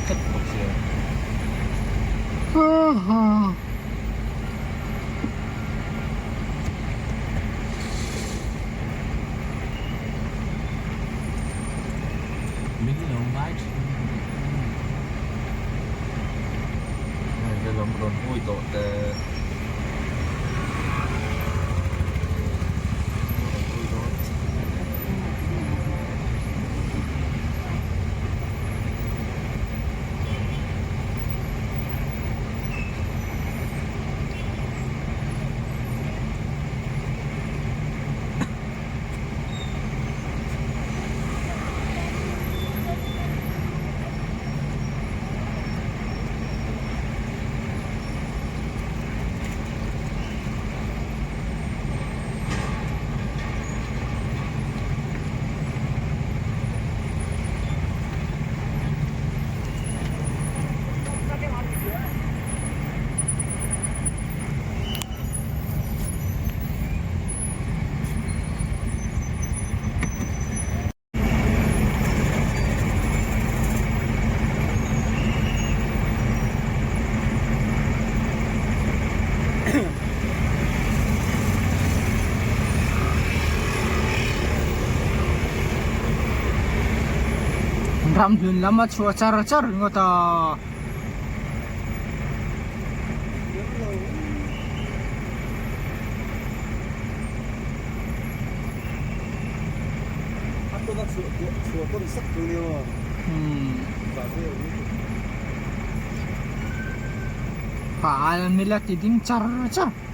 tlat bawk sia. Min lo ngai thin Hei helam rawn hui tawh te rawn hui dawn. Ramhlun lam a chhuah char char ringawt a. Pal mila ti ding char char.